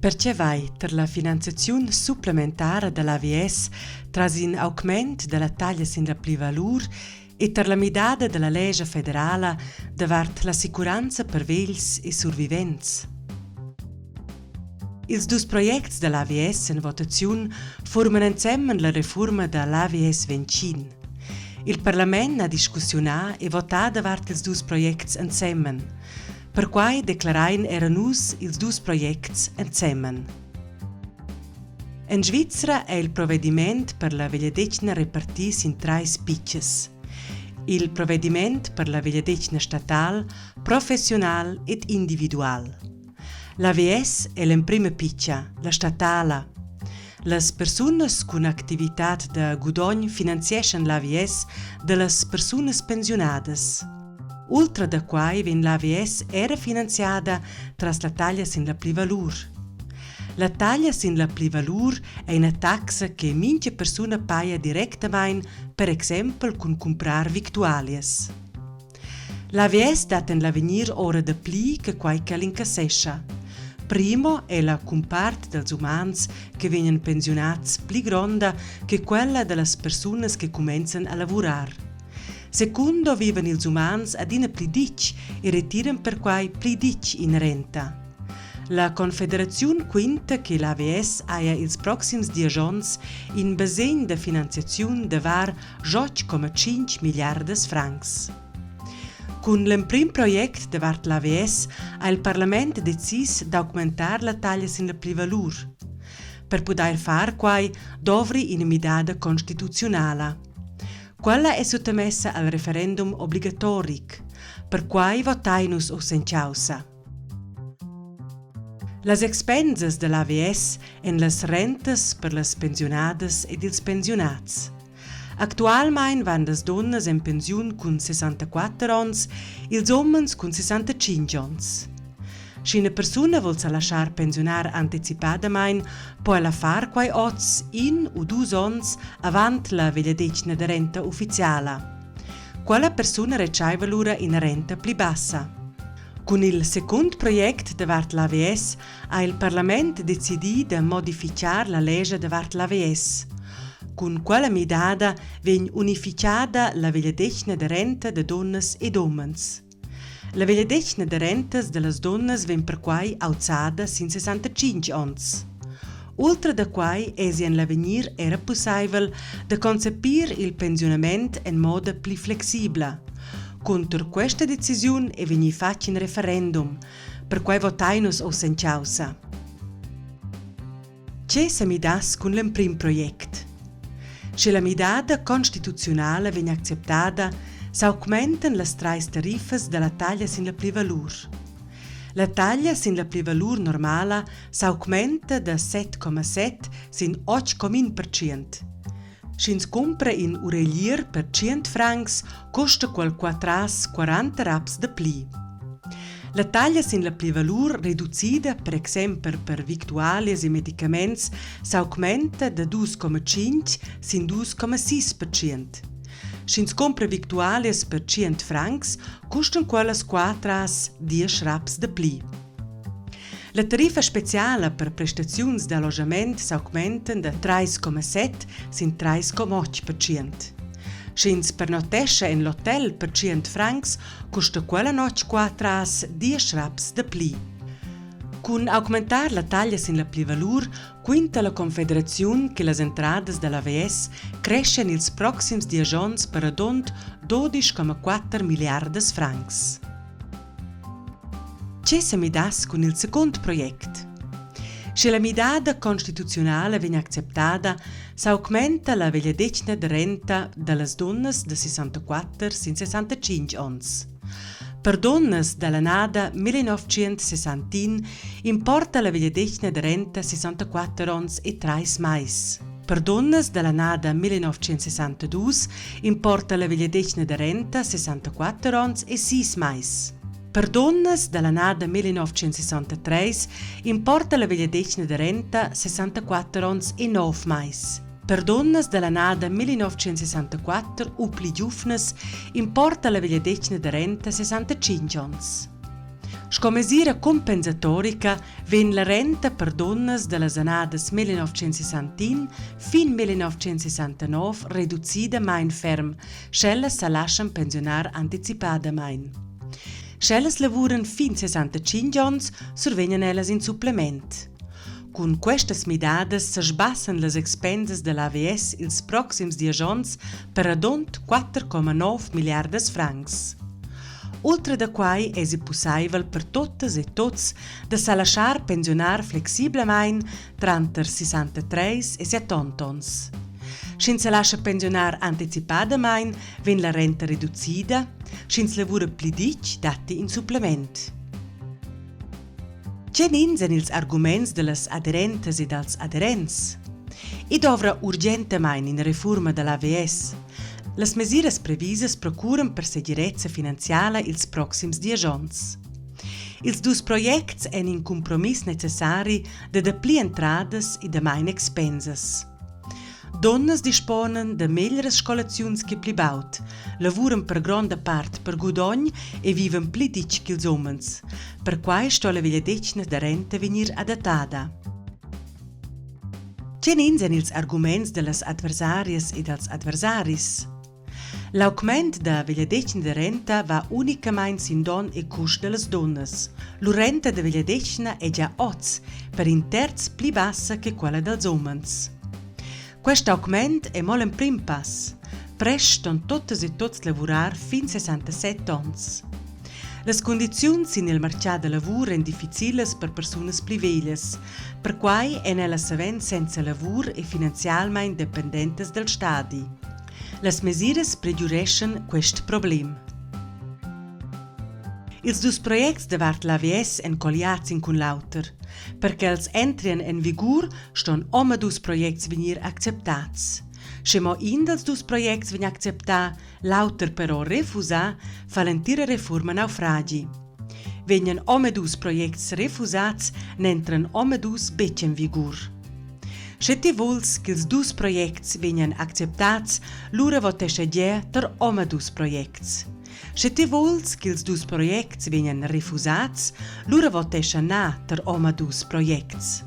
Perche vai tar la finanziaziun supplementara da l'AVS tras in augment da la taglia sin la plivalur e tar la midada da la lescha federala davart l'assicuranza per vegls e survivents? Ils dus projects da l'AVS en votaziun furman ensemen la refurma da l'AVS 25. Il parlament ha discussiunà e votà davart ils dus projects ensemen. Perquai declarain era nus ils dus projects ensemen. En Svizra è il provediment per la vegliadetgna repartì sin trais pitgas. Il provediment per la vegliadetgna statal, professiunal ed individual. L'AVS è l'emprima pitga, la statala. Las persunas cun activitad da gudogn finanzieschan l'AVS da las persunas pensiunadas. Ultra da quai vegn l'AVS era finanziada tras la taglia sin la plivalur. La taglia sin la plivalur è ina taxa che mintga persuna paja directamain, per exempel cun cumprar victualias. L'AVS dat en l'avegnir ora dapli che quai ch'el incassescha. Primo è la cumpart dals umans che vegnan pensiunads pli gronda che quella da las persunas che cumenzan a lavurar. Secundo vivan ils umans adina pli ditg e retiran perquai pli ditg ina renta. La Confederaziun quinta che l'AVS haja ils proxims diesch onns in basegn da finanziaziun da var 8,5 milliardas francs. Cun l'emprim project davart l'AVS ha il parlament decis d'augmentar la taglia sin la plivalur. Per pudair far quai dovri ina midada constituziunala. Quella è suttamessa al referendum obligatoric. Perquai votain nus uss en chaussa. Las expensas da l'AVS èn las rentas per las pensiunadas ed ils pensiunats. Actualmain van las dunnas en pensiun cun 64 onns, ils umens cun 65 onns. Sch'ina persuna vul sa laschar pensiunar anticipadamain, po ella far quai oz in u dus onns avant la vegliadetgna da renta uffiziala. Quella persuna retschaiva lura ina renta pli bassa. Cun il secund project davart l'AVS ha il parlament decidì da modifichar la lescha davart l'AVS. Cun quella midada vegn unifichada la vegliadetgna da renta da dunnas ed umens. La vegliadetgna da rentas da las dunnas vegn perquai auzada sin 65 onns. Ultra da quai èsi en l'avegnir era pussaivel da concepir il pensiunament en moda pli flexibla. Cunter questa decisiun è vegnì fatg in referendum. Perquai votain nus oz en chaussa. Tge sa midass cun l'emprim project? Sche la midada constituziunala vegn acceptada, s'augmentan las trais tariffas da la taglia sin la plivalur. La taglia sin la plivalur normala s'augmenta da 7,7 sin 8,1%. Sch'ins cumpra in ureglier per 100 francs, custa quel qua tras 40 raps dapli. La taglia sin la plivalur reducida, per exempel per victualias e medicaments, s'augmenta da 2,5 sin 2,6%. Sch'ins cumpra victualias per 100 francs, custan quellas qua tras 10 raps dapli. La tariffa speciala per prestaziuns d'alloschament s'augmentan da 3,7 sin 3,8%. Sch'ins pernottescha en l'hotel per 100 francs, custa quella notg qua tras 10 raps dapli. Cun augmentar la taglia sin la plivalur quinta la Confederaziun che las entradas da l'AVS creschan ils proxims diesch onns per radund 12,4 milliardas francs. Tge sa midass cun il secund project? Sche la midada constituziunala vegn acceptada, s'augmenta la vegliadetgna da renta da las dunnas da 64 sin 65 onns. Per dunnas da l'annada 1961 importa la vegliadetgna da renta 64 onns e trais mais. Per dunnas da l'annada 1962 importa la vegliadetgna da renta 64 onns e sis mais. Per dunnas da l'annada 1963 importa la vegliadetgna da renta 64 onns e 9 mais. Per dunnas da l'annada 1964 u pli giuvnas importa la vegliadetgna da renta 65 onns. Sco mesira compensatorica vegn la renta per dunnas da las annadas 1961 fin 1969 reducida main ferm, sch'ellas sa laschan pensiunar anticipadamain. Sch'ellas lavuran fin 65 onns, survegnan ellas in supplement. Cun questas midadas sa sbassan las expensas da l'AVS ils proxims diesch onns per radund 4,9 milliardas francs. Ultra da quai èsi pussaivel per tuttas e tuts da sa laschar pensiunar flexiblamain tranter 63 e 70 onns. Sch'ins sa lascha pensiunar anticipadamain, vegn la renta reducida, sch'ins lavura pli ditg datti in supplement. Tgenins èn ils arguments da las aderentas e dals aderents? I dovra urgentamain ina refurma da l'AVS. Las mesiras previsas procuran per segirezza finanziala ils proxims diesch onns. Ils dus projects èn in cumpromiss necessari da dapli entradas e damain expensas. Dunnas disponan da meglras scolaziuns che pli baud, lavuran per gronda part per gudogn e vivan pli ditg ch'ils umens. Perquai sto la vegliadetgna da renta vegnir adattada. Tgenins èn ils arguments da las adversarias e dals adversaris? L'augment da vegliadetgna da renta va unicamain sin donn e cust da las dunnas. Lur renta da vegliadetgna è gia oz per in terz pli bassa che quella dals umens. Quest augment è mo l'emprim pass. Prest ston tuttas e tuts lavurar fin 67 onns. Las cundiziuns sin il martgà da lavur èn difficilas per persunas pli veglias. Perquai èn ellas savens senza lavur e finanzialmain dependentas dal stadi. Las mesiras pregiureschan quest problem. Ils dus projects davart l'AVS èn colliads in cun l'auter. Per ch'els entrian en vigur ston omadus projects vegnir acceptads. Sche mo in dals dus projects vegn acceptà, l'auter però refusà, fa l'entira refurma naufragi. Vegnan omadus projects refusats, n'entran omadus betg en vigur. Sche ti vuls ch'ils dus projects vegnan acceptads, lura votescha gie tar omadus projects. Sche ti vuls ch'ils dus projects vegnan refusats, lura votescha na tar omadus projects.